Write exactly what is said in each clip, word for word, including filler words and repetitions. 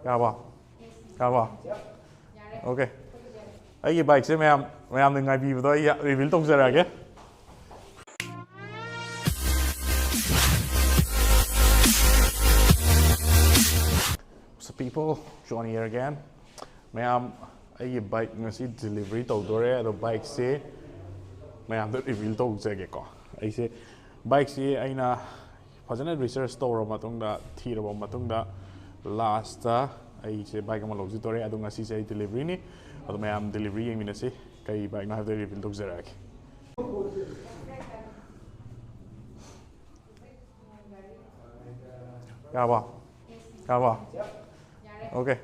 ꯌꯥꯔꯕꯣ? ꯌꯥꯔꯕꯣ? ꯑꯣꯀꯦ꯫ ꯑꯩꯒꯤ ꯕꯥꯏꯛꯁꯦ ꯃꯌꯥꯝ, ꯃꯌꯥꯝꯅ ꯉꯥꯏꯕꯤꯕꯗꯣ ꯑꯩ ꯔꯤꯚꯤꯜ ꯇꯧꯖꯔꯛꯑꯒꯦ꯫ What's up, people? John here again. ꯃꯌꯥꯝ, ꯑꯩꯒꯤ ꯕꯥꯏꯛ ꯉꯁꯤ ꯗꯤꯂꯤꯚꯔꯤ ꯇꯧꯗꯣꯔꯦ꯫ ꯑꯗꯣ ꯕꯥꯏꯛꯁꯦ ꯃꯌꯥꯝꯗ ꯔꯤꯚꯤꯜ ꯇꯧꯖꯒꯦꯀꯣ꯫ ꯑꯩꯁꯦ, ꯕꯥꯏꯛꯁꯤ ꯑꯩꯅ ꯐꯖꯅ ꯔꯤꯁꯔꯁ ꯇꯧꯔꯕ ꯃꯇꯨꯡꯗ, ꯊꯤꯔꯕ ꯃꯇꯨꯡꯗ, ꯂꯥꯁꯇ ꯑꯩꯁꯦ ꯕꯥꯏꯛ ꯑꯃ ꯂꯧꯖꯗꯣꯔꯦ꯫ ꯑꯗꯣ ꯉꯁꯤꯁꯦ ꯑꯩ ꯗꯤꯂꯤꯚꯔꯤꯅꯤ꯫ ꯑꯗꯣ ꯃꯌꯥꯝ ꯗꯤꯂꯤꯚꯔꯤ ꯌꯦꯡꯃꯤꯟꯅꯁꯤ, ꯀꯩ ꯕꯥꯏꯛꯅꯣ ꯍꯥꯏꯕꯗꯣ ꯑꯩ ꯔꯤꯚꯤꯜ ꯇꯧꯖꯔꯛꯑꯒꯦ꯫ ꯌꯥꯔꯕꯣ? ꯌꯥꯔꯕꯣ? ꯑꯣꯀꯦ꯫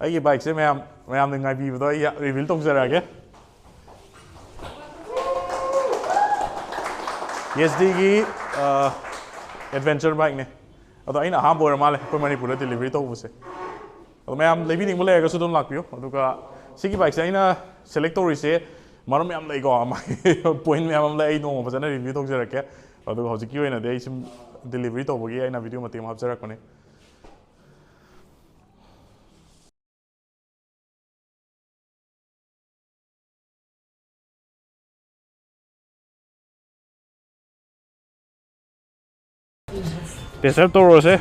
ꯑꯩꯒꯤ ꯕꯥꯏꯛꯁꯦ ꯃꯌꯥꯝ, ꯃꯌꯥꯝꯅ ꯉꯥꯏꯕꯤꯕꯗꯣ ꯑꯩ ꯔꯤꯚꯤꯜ ꯇꯧꯖꯔꯛꯑꯒꯦ꯫ ꯌꯦꯁ ꯗꯤꯒꯤ ꯑꯦꯗꯚꯦꯟꯆꯔ ꯕꯥꯏꯛꯅꯦ꯫ ꯑꯗꯣ ꯑꯩꯅ ꯑꯍꯥꯟꯕ ꯑꯣꯏꯔ ꯃꯥꯜꯂꯦ ꯑꯩꯈꯣꯏ ꯃꯅꯤꯄꯨꯔꯗ ꯗꯤꯂꯤꯚꯔꯤ ꯇꯧꯕꯁꯦ꯫ ꯑꯗꯣ ꯃꯌꯥꯝ ꯂꯩꯕꯤꯅꯤꯡꯕ ꯂꯩꯔꯒꯁꯨ ꯑꯗꯨꯝ ꯂꯥꯛꯄꯤꯌꯨ꯫ ꯑꯗꯨꯒ ꯁꯤꯒꯤ ꯕꯥꯏꯛꯁꯦ ꯑꯩꯅ ꯁꯦꯂꯦꯛ ꯇꯧꯔꯤꯁꯦ ꯃꯔꯝ ꯌꯥꯝ ꯂꯩꯀꯣ, ꯃꯥꯒꯤ ꯄꯣꯏꯟ ꯃꯌꯥꯝ ꯑꯃ ꯂꯩ꯫ ꯑꯩ ꯅꯣꯡꯃ ꯐꯖꯅ ꯔꯤꯚꯤꯌꯨ ꯇꯧꯖꯔꯛꯀꯦ꯫ ꯑꯗꯨꯒ ꯍꯧꯖꯤꯛꯀꯤ ꯑꯣꯏꯅꯗꯤ ꯑꯩ ꯁꯨꯝ ꯗꯤꯂꯤꯚꯔꯤ ꯇꯧꯕꯒꯤ ꯑꯩꯅ ꯚꯤꯗꯤꯑꯣ ꯃꯇꯦꯛ ꯑꯃ ꯍꯥꯞꯆꯔꯛꯄꯅꯦ꯫ ꯄꯦꯁ ꯑꯞ ꯇꯧꯔꯁꯦ꯫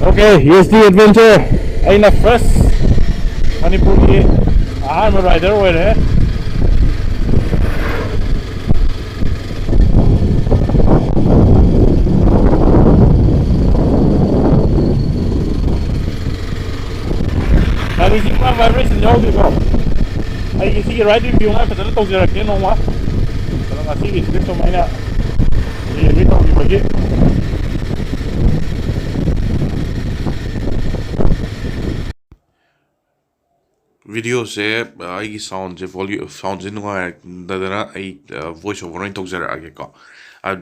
ꯑꯣꯀꯦ, ꯌꯦꯁ ꯗꯤ ꯑꯦꯗꯚꯦꯟꯆꯔ, ꯑꯩꯅ ꯐꯥꯔꯁ ꯃꯅꯤꯄꯨꯔꯒꯤ ꯑꯍꯥꯟꯕ ꯔꯥꯏꯗꯔ ꯑꯣꯏꯔꯦ꯫ ꯒꯥꯔꯤꯁꯤ ꯄꯨꯔꯥ ꯚꯥꯏꯕ꯭ꯔꯦꯁꯟ ꯌꯥꯎꯗꯦꯀꯣ꯫ ꯑꯩꯒꯤ ꯁꯤꯒꯤ ꯔꯥꯏꯠ ꯔꯤꯚꯤꯌꯨ ꯉꯥꯏ ꯐꯖꯅ ꯇꯧꯖꯔꯛꯀꯦ ꯅꯣꯡꯃ꯫ ꯑꯗꯣ ꯉꯁꯤꯒꯤꯁꯤꯗꯤ ꯁꯨꯝ ꯑꯩꯅ ꯗꯤꯂꯤꯚꯔꯤ ꯇꯧꯈꯤꯕꯒꯤ ꯚꯤꯗꯤꯑꯣꯁꯦ ꯑꯩꯒꯤ ꯁꯥꯎꯟꯁꯦ ꯚꯣꯂ꯭ꯌꯨ ꯁꯥꯎꯟꯁꯦ ꯅꯨꯡꯉꯥꯏꯔꯛꯇꯗꯅ ꯑꯩ ꯚꯣꯏꯁ ꯑꯣꯚꯔ ꯑꯣꯏꯅ ꯇꯧꯖꯔꯛꯑꯒꯦꯀꯣ.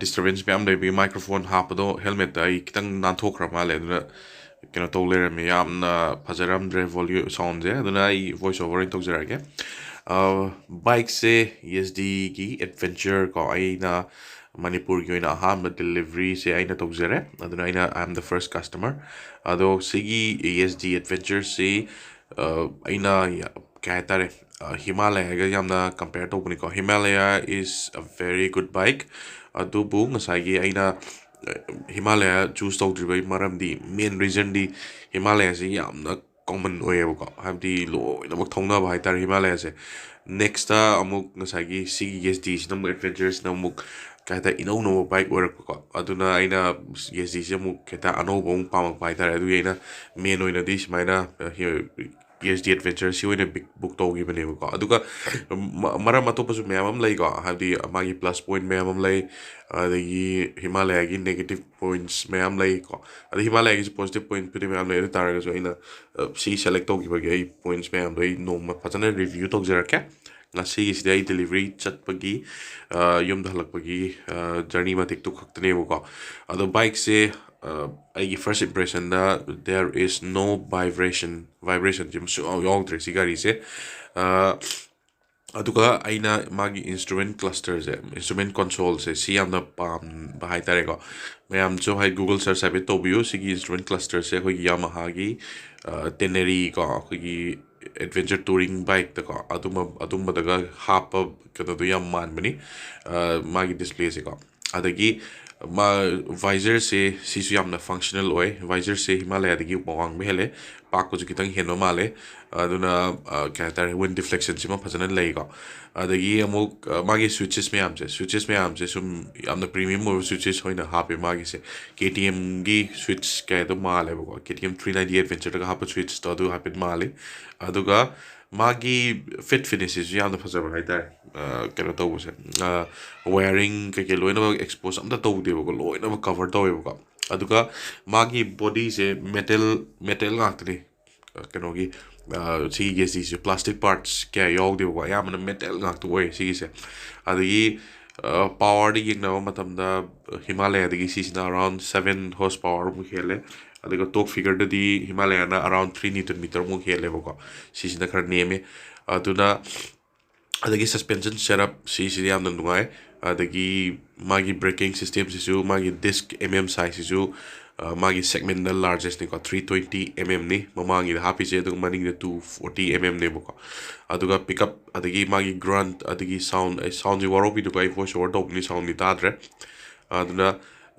ꯗꯤꯁꯇꯔꯕꯦꯟꯁ ꯃꯌꯥꯝ ꯂꯩꯕꯒꯤ ꯃꯥꯏꯀ꯭ꯔꯣꯐꯣꯟ ꯍꯥꯞꯄꯗꯣ ꯍꯦꯜꯃꯦꯠꯇ ꯑꯩ ꯈꯤꯇꯪ ꯅꯥꯟꯊꯣꯛꯈ꯭ꯔ ꯃꯥꯜꯂꯦ, ꯑꯗꯨꯅ ꯀꯩꯅꯣ ꯇꯧ ꯂꯩꯔꯝꯃꯦ, ꯌꯥꯝꯅ ꯐꯖꯔꯝꯗ꯭ꯔꯦ ꯚꯣꯂ꯭ꯌꯨ ꯁꯥꯎꯟꯁꯦ, ꯑꯗꯨꯅ ꯑꯩ ꯚꯣꯏꯁ ꯑꯣꯚꯔ ꯑꯣꯏꯅ ꯇꯧꯖꯔꯛꯑꯒꯦ꯫ ꯕꯥꯏꯛꯁꯦ ꯌꯦꯁ ꯗꯤꯒꯤ ꯑꯦꯗꯚꯦꯟꯆꯔ ꯀꯣ, ꯑꯩꯅ ꯃꯅꯤꯄꯨꯔꯒꯤ ꯑꯣꯏꯅ ꯑꯍꯥꯟꯕ ꯗꯦꯂꯤꯚꯔꯤꯁꯦ ꯑꯩꯅ ꯇꯧꯖꯔꯦ, ꯑꯗꯨꯅ ꯑꯩꯅ I am the first customer꯫ ꯑꯗꯣ ꯁꯤꯒꯤ ꯌꯦꯁ ꯗꯤ ꯑꯦꯗꯚꯦꯟꯆꯔꯁꯤ ꯑꯩꯅ ꯀꯩ ꯍꯥꯏꯇꯥꯔꯦ, ꯍꯤꯃꯥꯂꯌꯥꯒ ꯌꯥꯝꯅ compare ꯇꯧꯕꯅꯤꯀꯣ꯫ Himalaya is a very good bike꯫ ꯑꯗꯨꯕꯨ ꯉꯁꯥꯏꯒꯤ ꯑꯩꯅ ꯍꯤꯃꯥꯂꯌꯥ ꯆꯨꯁ ꯇꯧꯗ꯭ꯔꯤꯕꯒꯤ ꯃꯔꯝꯗꯤ, ꯃꯦꯟ ꯔꯤꯖꯟꯗꯤ ꯍꯤꯃꯥꯂꯌꯥꯁꯤ ꯌꯥꯝꯅ ꯀꯣꯃꯟ ꯑꯣꯏꯌꯦꯕꯀꯣ, ꯍꯥꯏꯕꯗꯤ ꯂꯣꯏꯅꯃꯛ ꯊꯧꯅꯕ ꯍꯥꯏꯇꯥꯔꯦ ꯍꯤꯃꯥꯂꯌꯥꯁꯦ꯫ ꯅꯦꯛꯁꯇ ꯑꯃꯨꯛ ꯉꯁꯥꯏꯒꯤ ꯁꯤꯒꯤ ꯌꯦꯁ ꯗꯤꯁꯤꯅ ꯑꯃꯨꯛ ꯑꯦꯗꯚꯦꯟꯆꯔꯁꯤꯅ ꯑꯃꯨꯛ ꯀꯩ ꯍꯥꯏꯇꯥꯔꯦ, ꯏꯅꯧ ꯅꯧꯕ ꯕꯥꯏꯛ ꯑꯣꯏꯔꯛꯄꯀꯣ, ꯑꯗꯨꯅ ꯑꯩꯅ ꯌꯦꯁ ꯗꯤꯁꯦ ꯑꯃꯨꯛ ꯈꯤꯇꯪ ꯑꯅꯧꯕ ꯑꯃꯨꯛ ꯄꯥꯝꯃꯛꯄ ꯍꯥꯏꯇꯥꯔꯦ꯫ ꯑꯗꯨꯒꯤ ꯑꯩꯅ ꯃꯦꯟ ꯑꯣꯏꯅꯗꯤ ꯁꯨꯃꯥꯏꯅ ꯌꯦꯁ ꯗꯤ ꯑꯦꯗꯚꯦꯟꯆꯔꯁꯤ ꯑꯣꯏꯅ ꯕꯨꯛ ꯇꯧꯈꯤꯕꯅꯦꯕꯀꯣ꯫ ꯑꯗꯨꯒ ꯃꯔꯝ ꯑꯇꯣꯞꯄꯁꯨ ꯃꯌꯥꯝ ꯑꯃ ꯂꯩꯀꯣ, ꯍꯥꯏꯕꯗꯤ ꯃꯥꯒꯤ ꯄ꯭ꯂꯁ ꯄꯣꯏꯟ ꯃꯌꯥꯝ ꯑꯃ ꯂꯩ, ꯑꯗꯒꯤ ꯍꯤꯃꯥꯂꯌꯥꯒꯤ ꯅꯦꯒꯦꯇꯤꯞ ꯄꯣꯏꯟꯠꯁ ꯃꯌꯥꯝ ꯂꯩꯀꯣ꯫ ꯑꯗꯩ ꯍꯤꯃꯥꯂꯌꯥꯒꯤꯁꯨ ꯄꯣꯖꯤꯇꯤꯞ ꯄꯣꯏꯟꯠꯄꯨꯗꯤ ꯃꯌꯥꯝ ꯂꯩ, ꯑꯗꯨ ꯇꯥꯔꯒꯁꯨ ꯑꯩꯅ ꯁꯤ ꯁꯦꯂꯦꯛ ꯇꯧꯈꯤꯕꯒꯤ ꯑꯩ ꯄꯣꯏꯟꯠꯁ ꯃꯌꯥꯝꯗꯣ ꯑꯩ ꯅꯣꯡꯃ ꯐꯖꯅ ꯔꯤꯚ꯭ꯌꯨ ꯇꯧꯖꯔꯛꯀꯦ꯫ ꯉꯁꯤꯒꯤꯁꯤꯗꯤ ꯑꯩ ꯗꯦꯂꯤꯚꯔꯤ ꯆꯠꯄꯒꯤ, ꯌꯨꯝꯗ ꯍꯜꯂꯛꯄꯒꯤ ꯖꯔꯅꯤ ꯃꯇꯦꯛꯇꯨ ꯈꯛꯇꯅꯦꯕꯀꯣ꯫ ꯑꯗꯣ ꯕꯥꯏꯛꯁꯦ ꯑꯩꯒꯤ ꯐꯥꯔꯁ ꯏꯝꯄ꯭ꯔꯦꯁꯟꯗ there is no vibration, ꯚꯥꯏꯕ꯭ꯔꯦꯁꯟꯁꯦ ꯁꯨꯡꯌꯥꯎ ꯌꯥꯎꯗ꯭ꯔꯦ ꯁꯤ ꯒꯥꯔꯤꯁꯦ꯫ ꯑꯗꯨꯒ ꯑꯩꯅ ꯃꯥꯒꯤ ꯏꯟꯁꯇ꯭ꯔꯨꯃꯦꯟ ꯀ꯭ꯂꯁꯇꯔꯁꯦ, ꯏꯟꯁꯇ꯭ꯔꯨꯃꯦꯟ ꯀꯣꯟꯁꯣꯜꯁꯦ, ꯁꯤ ꯌꯥꯝꯅ ꯄꯥꯝꯕ ꯍꯥꯏꯇꯥꯔꯦꯀꯣ꯫ ꯃꯌꯥꯝꯁꯨ ꯍꯥꯏ ꯒꯨꯒꯜ ꯁꯔꯆ ꯍꯥꯏꯐꯦꯠ ꯇꯧꯕꯤꯌꯨ꯫ ꯁꯤꯒꯤ ꯏꯟꯁꯇ꯭ꯔꯨꯃꯦꯟ ꯀ꯭ꯂꯁꯇꯔꯁꯦ ꯑꯩꯈꯣꯏꯒꯤ ꯌꯥꯃꯥꯍꯥꯒꯤ ꯇꯦꯅꯦꯔꯤ ꯀꯣ, ꯑꯩꯈꯣꯏꯒꯤ ꯑꯦꯗꯚꯦꯟꯆꯔ ꯇꯨꯔꯤꯡ ꯕꯥꯏꯛꯇꯀꯣ, ꯑꯗꯨꯝꯕ ꯑꯗꯨꯝꯕꯗꯒ ꯍꯥꯞꯄ ꯀꯩꯅꯣꯗꯣ ꯌꯥꯝ ꯃꯥꯟꯕꯅꯤ꯫ ꯃꯥꯒꯤ ꯗꯤꯁꯄ꯭ꯂꯦꯁꯦꯀꯣ꯫ ꯑꯗꯒꯤ ꯃꯥ ꯚꯥꯏꯖꯔꯁꯦ ꯁꯤꯁꯨ ꯌꯥꯝꯅ ꯐꯪꯁꯅꯦꯜ ꯑꯣꯏ꯫ ꯚꯥꯏꯖꯔꯁꯦ ꯍꯤꯃꯥꯂꯌꯥꯗꯒꯤ ꯋꯥꯡꯕ ꯍꯦꯜꯂꯦ, ꯄꯥꯛꯄꯁꯨ ꯈꯤꯇꯪ ꯍꯦꯟꯕ ꯃꯥꯜꯂꯦ꯫ ꯑꯗꯨꯅ ꯀꯩ ꯍꯥꯏꯇꯥꯔꯦ, ꯋꯤꯟ ꯗꯤꯐ꯭ꯂꯦꯛꯁꯟꯁꯤꯃ ꯐꯖꯅ ꯂꯩꯀꯣ꯫ ꯑꯗꯒꯤ ꯑꯃꯨꯛ ꯃꯥꯒꯤ ꯁ꯭ꯋꯤꯆꯦꯁ ꯃꯌꯥꯝꯁꯦ, ꯁ꯭ꯋꯤꯆꯦꯁ ꯃꯌꯥꯝꯁꯦ ꯁꯨꯝ ꯌꯥꯝꯅ ꯄ꯭ꯔꯤꯃꯤꯌꯝ ꯑꯣꯏꯕ ꯁ꯭ꯋꯤꯆꯦꯁ ꯑꯣꯏꯅ ꯍꯥꯞꯄꯦ ꯃꯥꯒꯤꯁꯦ꯫ ꯀꯦ ꯇꯤ ꯑꯦꯝꯒꯤ ꯁ꯭ꯋꯤꯆ ꯀꯩꯗꯣ ꯃꯥꯜꯂꯦꯕꯀꯣ, ꯀꯦ ꯇꯤ ꯑꯦꯝ ꯊ꯭ꯔꯤ ꯅꯥꯏꯟꯇꯤ ꯑꯦꯗꯚꯦꯟꯆꯔꯗꯒ ꯍꯥꯞꯄ ꯁ꯭ꯋꯤꯆꯇꯣ ꯑꯗꯨ ꯍꯥꯏꯐꯦꯠ ꯃꯥꯜꯂꯤ꯫ ꯑꯗꯨꯒ ꯃꯥꯒꯤ ꯐꯤꯠ ꯐꯤꯅꯤꯁꯁꯤꯁꯨ ꯌꯥꯝꯅ ꯐꯖꯕ ꯍꯥꯏꯇꯥꯔꯦ꯫ ꯀꯩꯅꯣ ꯇꯧꯕꯁꯦ, ꯋꯥꯌꯥꯔꯤꯡ ꯀꯩꯀꯩ ꯂꯣꯏꯅꯃꯛ ꯑꯦꯛꯁꯄꯣꯖ ꯑꯝꯇ ꯇꯧꯗꯦꯕꯀꯣ, ꯂꯣꯏꯅꯃꯛ ꯀꯚꯔ ꯇꯧꯋꯦꯕꯀꯣ꯫ ꯑꯗꯨꯒ ꯃꯥꯒꯤ ꯕꯣꯗꯤꯁꯦ ꯃꯦꯇꯦꯜ ꯃꯦꯇꯦꯜ ꯉꯥꯛꯇꯅꯤ꯫ ꯀꯩꯅꯣꯒꯤ ꯁꯤꯒꯤ ꯒꯦꯁꯇꯤꯁꯦ ꯄ꯭ꯂꯥꯁꯇꯤꯛ ꯄꯥꯔꯠꯁ ꯀꯌꯥ ꯌꯥꯎꯗꯦꯕꯀꯣ, ꯑꯌꯥꯝꯕꯅ ꯃꯦꯇꯦꯜ ꯉꯥꯛꯇ ꯑꯣꯏ ꯁꯤꯒꯤꯁꯦ꯫ ꯑꯗꯒꯤ ꯄꯥꯋꯔꯗ ꯌꯦꯡꯅꯕ ꯃꯇꯝꯗ ꯍꯤꯃꯥꯂꯌꯥꯗꯒꯤ ꯁꯤꯁꯤꯅ ꯑꯔꯥꯎꯟ ꯁꯕꯦꯟ ꯍꯣꯔꯁ ꯄꯥꯋꯔꯃꯨꯛ ꯍꯦꯜꯂꯦ꯫ ꯑꯗꯨꯒ ꯇꯣꯛ ꯐꯤꯒꯔꯗꯗꯤ ꯍꯤꯃꯥꯂꯌꯥꯅ ꯑꯔꯥꯎꯟ ꯊ꯭ꯔꯤ ꯅ꯭ꯌꯨꯇꯟ ꯃꯤꯇꯔꯃꯨꯛ ꯍꯦꯜꯂꯦꯕꯀꯣ꯫ ꯁꯤꯁꯤꯅ ꯈꯔ ꯅꯦꯝꯃꯦ꯫ ꯑꯗꯨꯅ ꯑꯗꯒꯤ ꯁꯁꯄꯦꯟꯁꯟ ꯁꯦꯠ ꯑꯞ ꯁꯤꯁꯤꯗꯤ ꯌꯥꯝꯅ ꯅꯨꯡꯉꯥꯏ꯫ ꯑꯗꯒꯤ ꯃꯥꯒꯤ ꯕ꯭ꯔꯦꯀꯤꯡ ꯁꯤꯁꯇꯦꯝꯁꯤꯁꯨ, ꯃꯥꯒꯤ ꯗꯤꯁꯛ ꯑꯦꯝ ꯑꯦꯝ ꯁꯥꯏꯖꯁꯤꯁꯨ, ꯃꯥꯒꯤ ꯁꯦꯒꯃꯦꯟꯗ ꯂꯥꯔꯖꯦꯁꯅꯤꯀꯣ, ꯊ꯭ꯔꯤ ꯇ꯭ꯋꯦꯟꯇꯤ ꯑꯦꯝ ꯑꯦꯝꯅꯤ ꯃꯃꯥꯡꯒꯤꯗ ꯍꯥꯞꯄꯤꯁꯦ, ꯑꯗꯨꯒ ꯃꯅꯤꯡꯗ ꯇꯨ ꯐꯣꯔꯇꯤ ꯑꯦꯝ ꯑꯦꯝꯅꯦꯕꯀꯣ꯫ ꯑꯗꯨꯒ ꯄꯤꯛ ꯑꯞ, ꯑꯗꯒꯤ ꯃꯥꯒꯤ ꯒ꯭ꯔꯥꯟꯠ, ꯑꯗꯒꯤ ꯁꯥꯎꯟ, ꯑꯩ ꯁꯥꯎꯟꯁꯤ ꯋꯥꯔꯧꯕꯤꯅꯨꯀꯣ, ꯑꯩ ꯚꯣꯏꯁ ꯑꯣꯚꯔ ꯇꯧꯕꯅꯤ, ꯁꯥꯎꯟꯗꯤ ꯇꯥꯗ꯭ꯔꯦ꯫ ꯑꯗꯨꯅ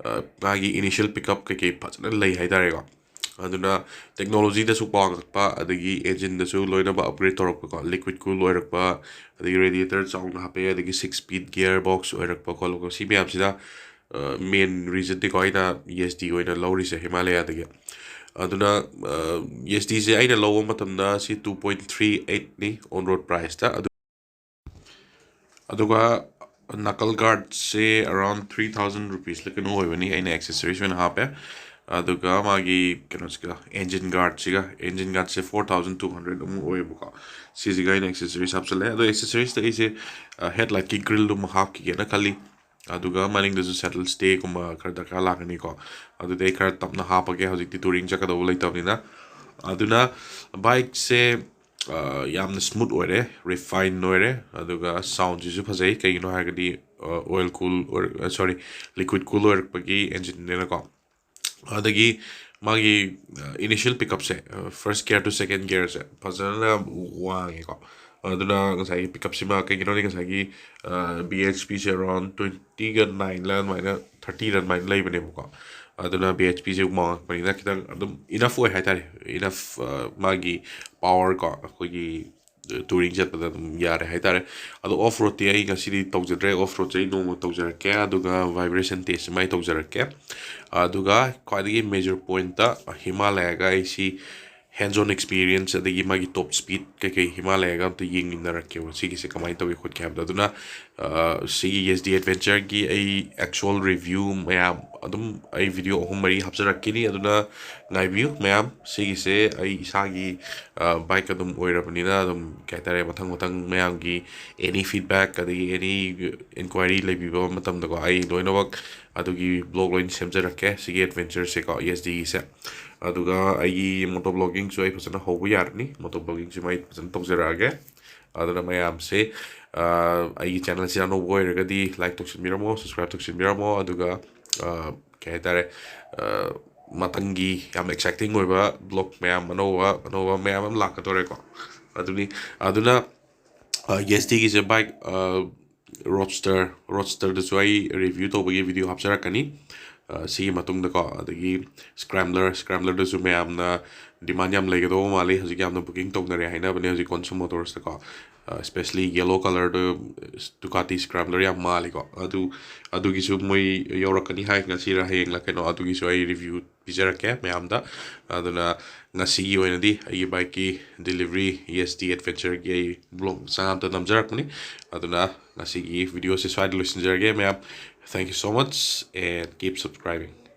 ꯃꯥꯒꯤ ꯏꯅꯤꯁꯤꯌꯦꯜ ꯄꯤꯛ ꯑꯞ ꯀꯩꯀꯩ ꯐꯖꯅ ꯂꯩ ꯍꯥꯏꯇꯥꯔꯦꯀꯣ꯫ ꯑꯗꯨꯅ ꯇꯦꯛꯅꯣꯂꯣꯖꯤꯗꯁꯨ ꯋꯥꯡꯉꯛꯄ, ꯑꯗꯒꯤ ꯑꯦꯟꯖꯤꯟꯗꯁꯨ ꯂꯣꯏꯅꯃꯛ ꯑꯞꯒ꯭ꯔꯦꯗ ꯇꯧꯔꯛꯄꯀꯣ, ꯂꯤꯀ꯭ꯋꯤꯠ ꯀꯨꯜ ꯑꯣꯏꯔꯛꯄ, ꯑꯗꯒꯤ ꯔꯦꯗꯤꯌꯦꯇꯔ ꯆꯥꯎꯅ ꯍꯥꯞꯄꯛꯑꯦ, ꯑꯗꯒꯤ ꯁꯤꯛꯁ ꯁ꯭ꯄꯤꯠ ꯒꯤꯌꯔ ꯕꯣꯛꯁ ꯑꯣꯏꯔꯛꯄ ꯈꯣꯠꯂꯛꯄ, ꯁꯤ ꯃꯌꯥꯝꯁꯤꯅ ꯃꯦꯟ ꯔꯤꯖꯟꯗꯤꯀꯣ ꯑꯩꯅ ꯌꯦꯁ ꯗꯤ ꯑꯣꯏꯅ ꯂꯧꯔꯤꯁꯦ ꯍꯤꯃꯥꯂꯌꯥꯗꯒꯤ꯫ ꯑꯗꯨꯅ ꯌꯦꯁ ꯗꯤꯁꯦ ꯑꯩꯅ ꯂꯧꯕ ꯃꯇꯝꯗ ꯁꯤ ꯇꯨ ꯄꯣꯏꯟ ꯊ꯭ꯔꯤ ꯑꯩꯠꯅꯤ ꯑꯣꯟ ꯔꯣꯗ ꯄ꯭ꯔꯥꯏꯁꯇ꯫ ꯑꯗꯨꯒ ꯅꯀꯜ ꯒꯥꯔꯗꯁꯦ ꯑꯔꯥꯎꯟ ꯊ꯭ꯔꯤ ꯊꯥꯎꯖꯟ ꯔꯨꯄꯤꯁꯂ ꯀꯩꯅꯣ ꯑꯣꯏꯕꯅꯤ, ꯑꯩꯅ ꯑꯦꯛꯁꯦꯁꯔꯤꯁ ꯑꯣꯏꯅ ꯍꯥꯞꯄꯦ꯫ ꯑꯗꯨꯒ ꯃꯥꯒꯤ ꯀꯩꯅꯣꯁꯤꯒ, ꯑꯦꯟꯖꯤꯟ ꯒꯥꯔꯗꯁꯤꯒ, ꯑꯦꯟꯖꯤꯟ ꯒꯥꯔꯗꯁꯦ ꯐꯣꯔ ꯊꯥꯎꯖꯟ ꯇꯨ ꯍꯟꯗ꯭ꯔꯦꯗ ꯑꯃꯨꯛ ꯑꯣꯏꯌꯦꯕꯀꯣ꯫ ꯁꯤꯁꯤꯒ ꯑꯩꯅ ꯑꯦꯛꯁꯦꯁꯔꯤꯁ ꯍꯥꯞꯆꯜꯂꯦ꯫ ꯑꯗꯣ ꯑꯦꯛꯁꯦꯁꯔꯤꯁꯇ ꯑꯩꯁꯦ ꯍꯦꯠꯂꯥꯏꯠꯀꯤ ꯒ꯭ꯔꯤꯜꯗꯨꯃ ꯍꯥꯞꯈꯤꯒꯦꯅ ꯈꯜꯂꯤ꯫ ꯑꯗꯨꯒ ꯃꯅꯤꯡꯗꯁꯨ ꯁꯦꯇꯜ ꯁ꯭ꯇꯦꯒꯨꯝꯕ ꯈꯔ ꯗꯔꯀꯥꯔ ꯂꯥꯛꯀꯅꯤꯀꯣ꯫ ꯑꯗꯨꯗꯤ ꯑꯩ ꯈꯔ ꯇꯞꯅ ꯍꯥꯞꯄꯒꯦ, ꯍꯧꯖꯤꯛꯇꯤ ꯇꯨꯔꯤꯡ ꯆꯠꯀꯗꯧꯕ ꯂꯩꯇꯕꯅꯤꯅ꯫ ꯑꯗꯨꯅ ꯕꯥꯏꯛꯁꯦ ꯌꯥꯝꯅ ꯁ꯭ꯃꯨꯠ ꯑꯣꯏꯔꯦ, ꯔꯤꯐꯥꯏꯟ ꯑꯣꯏꯔꯦ, ꯑꯗꯨꯒ ꯁꯥꯎꯟꯁꯤꯁꯨ ꯐꯖꯩ꯫ ꯀꯩꯒꯤꯅꯣ ꯍꯥꯏꯔꯒꯗꯤ ꯑꯣꯏꯜ ꯀꯨꯜ ꯑꯣꯏꯔ ꯁꯣꯔꯤ ꯂꯤꯀ꯭ꯋꯤꯠ ꯀꯨꯜ ꯑꯣꯏꯔꯛꯄꯒꯤ ꯑꯦꯟꯖꯤꯟꯅꯦꯅꯀꯣ꯫ ꯑꯗꯒꯤ ꯃꯥꯒꯤ ꯏꯅꯤꯁꯤꯌꯦꯜ ꯄꯤꯛ ꯑꯞꯁꯦ, ꯐꯥꯔꯁ ꯒꯤꯌꯔ ꯇꯨ ꯁꯦꯀꯦꯟ ꯒꯤꯌꯔꯁꯦ ꯐꯖꯅ ꯋꯥꯡꯉꯦꯀꯣ꯫ ꯑꯗꯨꯅ ꯉꯁꯥꯏꯒꯤ ꯄꯤꯛ ꯑꯞꯁꯤꯃ ꯀꯩꯒꯤꯅꯣꯗꯤ ꯉꯁꯥꯏꯒꯤ ꯕꯤ ꯑꯩꯆ ꯄꯤꯁꯦ ꯑꯔꯥꯎꯟ ꯇ꯭ꯋꯦꯟꯇꯤꯒ ꯅꯥꯏꯟꯂ ꯑꯗꯨꯃꯥꯏꯅ, ꯊꯥꯔꯇꯤꯔ ꯑꯗꯨꯃꯥꯏꯅ ꯂꯩꯕꯅꯦꯕꯀꯣ꯫ ꯑꯗꯨꯅ ꯕꯤ ꯑꯩꯆ ꯄꯤꯁꯦ ꯋꯥꯡꯉꯛꯄꯅꯤꯅ ꯈꯤꯇꯪ ꯑꯗꯨꯝ ꯏꯅꯐ ꯑꯣꯏ ꯍꯥꯏꯇꯥꯔꯦ, ꯏꯅꯐ ꯃꯥꯒꯤ ꯄꯥꯋꯔ ꯀꯣ ꯑꯩꯈꯣꯏꯒꯤ ꯇꯨꯔꯤꯡ ꯆꯠꯄꯗ ꯑꯗꯨꯝ ꯌꯥꯔꯦ ꯍꯥꯏꯇꯥꯔꯦ꯫ ꯑꯗꯣ ꯑꯣꯐ ꯔꯣꯗꯇꯤ ꯑꯩ ꯉꯁꯤꯗꯤ ꯇꯧꯖꯗ꯭ꯔꯦ, ꯑꯣꯐ ꯔꯣꯗꯁꯦ ꯑꯩ ꯅꯣꯡꯃ ꯇꯧꯖꯔꯛꯀꯦ, ꯑꯗꯨꯒ ꯚꯥꯏꯕ꯭ꯔꯦꯁꯟ ꯇꯦꯁꯁꯤꯃ ꯑꯩ ꯇꯧꯖꯔꯛꯀꯦ꯫ ꯑꯗꯨꯒ ꯈ꯭ꯋꯥꯏꯗꯒꯤ ꯃꯦꯖꯔ ꯄꯣꯏꯟꯠꯇ ꯍꯤꯃꯥꯂꯌꯥꯒ ꯑꯩ ꯁꯤ hands on experience ꯑꯗꯒꯤ ꯃꯥꯒꯤ top speed ꯀꯩꯀꯩ ꯍꯤꯃꯥꯂꯌꯥꯒ ꯑꯝꯇ ꯌꯦꯡꯃꯤꯟꯅꯔꯛꯀꯦꯕ, ꯁꯤꯒꯤꯁꯦ ꯀꯃꯥꯏꯅ ꯇꯧꯒꯦ ꯈꯣꯠꯀꯦ ꯍꯥꯏꯕꯗꯣ꯫ ꯑꯗꯨꯅ ꯑ, ꯁꯤꯒꯤ ꯌꯦꯁ ꯗꯤ ꯑꯦꯗꯚꯦꯟꯆꯔꯒꯤ ꯑꯩ actual review ꯃꯌꯥꯝ ꯑꯗꯨꯝ ꯑꯩ video ꯑꯍꯨꯝ ꯃꯔꯤ ꯍꯥꯞꯆꯔꯛꯈꯤꯅꯤ꯫ ꯑꯗꯨꯅ ꯉꯥꯏꯕꯤꯌꯨ ꯃꯌꯥꯝ꯫ ꯁꯤꯒꯤꯁꯦ ꯑꯩ ꯏꯁꯥꯒꯤ ꯕꯥꯏꯛ ꯑꯗꯨꯝ ꯑꯣꯏꯔꯕꯅꯤꯅ, ꯑꯗꯨꯝ ꯀꯩ ꯍꯥꯏꯇꯥꯔꯦ, ꯃꯊꯪ ꯃꯊꯪ ꯃꯌꯥꯝꯒꯤ any feedback ꯑꯗꯒꯤ any inquiry ꯂꯩꯕꯤꯕ ꯃꯇꯝꯗꯀꯣ, ꯑꯩ ꯂꯣꯏꯅꯃꯛ ꯑꯗꯨꯒꯤ vlog ꯂꯣꯏꯅ ꯁꯦꯝꯖꯔꯛꯀꯦ ꯁꯤꯒꯤ ꯑꯦꯗꯚꯦꯟꯆꯔꯁꯦꯀꯣ, ꯌꯦꯁ ꯗꯤꯒꯤꯁꯦ꯫ ꯑꯗꯨꯒ ꯑꯩꯒꯤ moto vloggingꯁꯨ ꯑꯩ ꯐꯖꯅ ꯍꯧꯕ ꯌꯥꯔꯅꯤ, moto vloggingꯁꯤꯃ ꯑꯩ ꯐꯖꯅ ꯇꯧꯖꯔꯛꯑꯒꯦ꯫ ꯑꯗꯨꯅ ꯃꯌꯥꯝꯁꯦ, ꯑ, ꯑꯩꯒꯤ channelꯁꯤꯗ ꯑꯅꯧꯕ ꯑꯣꯏꯔꯒꯗꯤ like ꯇꯧꯁꯤꯟꯕꯤꯔꯝꯃꯣ, subscribe ꯇꯧꯁꯤꯟꯕꯤꯔꯝꯃꯣ꯫ ꯑꯗꯨꯒ, ꯑ, ꯀꯩ ꯍꯥꯏꯇꯥꯔꯦ, ꯑ, ꯃꯊꯪꯒꯤ ꯌꯥꯝ exciting ꯑꯣꯏꯕ vlog ꯃꯌꯥꯝ, ꯑꯅꯧꯕ ꯑꯅꯧꯕ ꯃꯌꯥꯝ ꯑꯃ ꯂꯥꯛꯀꯗꯧꯔꯦꯀꯣ꯫ ꯑꯗꯨꯅꯤ, ꯑꯗꯨꯅ, ꯑ, ꯌꯦꯁ ꯗꯤꯒꯤꯁꯦ ꯕꯥꯏꯛ, ꯑ, ꯔꯣꯗꯁꯇꯔ, ꯔꯣꯗꯁꯇꯔꯗꯁꯨ ꯑꯩ review ꯇꯧꯕꯒꯤ video ꯍꯥꯞꯆꯔꯛꯀꯅꯤ, ꯑ, ꯁꯤꯒꯤ ꯃꯇꯨꯡꯗꯀꯣ꯫ ꯑꯗꯒꯤ ꯁ꯭ꯀ꯭ꯔꯦꯝꯕ꯭ꯂꯔ, ꯁ꯭ꯀ꯭ꯔꯦꯝꯕ꯭ꯂꯔꯗꯁꯨ ꯃꯌꯥꯝꯅ demand ꯌꯥꯝ ꯂꯩꯒꯗꯧꯕ ꯃꯥꯜꯂꯤ, ꯍꯧꯖꯤꯛ ꯌꯥꯝꯅ booking ꯇꯧꯅꯔꯦ ꯍꯥꯏꯅꯕꯅꯦ ꯍꯧꯖꯤꯛ Consul Motorsꯇꯀꯣ꯫ ꯑ, especially yellow colourꯗ Ducati ꯁ꯭ꯀ꯭ꯔꯦꯝꯕ꯭ꯂꯔ ꯌꯥꯝ ꯃꯥꯜꯂꯤꯀꯣ꯫ ꯑꯗꯨ, ꯑꯗꯨꯒꯤꯁꯨ ꯃꯣꯏ ꯌꯧꯔꯛꯀꯅꯤ ꯍꯥꯏ, ꯉꯁꯤꯔ ꯍꯌꯦꯡꯂ ꯀꯩꯅꯣ, ꯑꯗꯨꯒꯤꯁꯨ ꯑꯩ review ꯄꯤꯖꯔꯛꯀꯦ ꯃꯌꯥꯝꯗ꯫ ꯑꯗꯨꯅ ꯉꯁꯤꯒꯤ ꯑꯣꯏꯅꯗꯤ ꯑꯩꯒꯤ ꯕꯥꯏꯛꯀꯤ delivery, ꯌꯦꯁ ꯗꯤ ꯑꯦꯗꯚꯦꯟꯆꯔꯒꯤ ꯑꯩ vlog ꯃꯆꯥ ꯑꯃꯇ ꯅꯝꯖꯔꯛꯄꯅꯤ꯫ ꯑꯗꯨꯅ ꯉꯁꯤꯒꯤ videoꯁꯦ ꯁ꯭ꯋꯥꯏꯗ ꯂꯣꯏꯁꯤꯟꯖꯔꯒꯦ ꯃꯌꯥꯝ꯫ Thank you so much and keep subscribing.